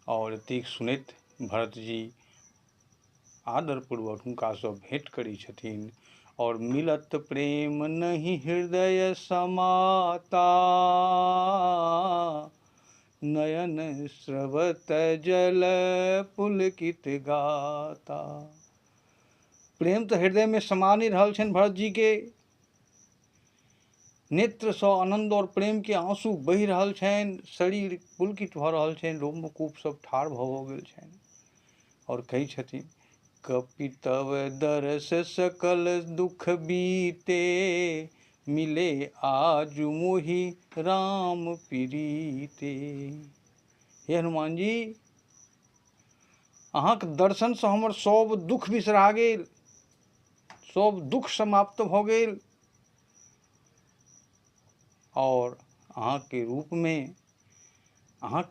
आओर एतेक सुनैत भरतजी आदरपूर्वक हुनकासँ भेँट करै छथिन। आओर मिलत प्रेम नहि हृदय समाता, नयन स्रवत जल पुलकित गाता। प्रेम तऽ हृदयमे समा नहि रहल छनि भरतजीके, नेत्रसँ आनन्द आओर प्रेमके आँसू बहि रहल छनि, शरीर पुलकित भऽ रहल छनि, रोमकूप सब ठाढ़ भऽ गेल छनि। आओर कहै छथिन, कपि तव दर्श सकल दुख बीते, मिले आजु मोहि राम प्रीते। हे हनुमान जी, अहाँके दर्शनसँ हमर सब दुख बिसरा गेल, सब दुख समाप्त भऽ गेल आओर अहाँके रूपमे अहाँके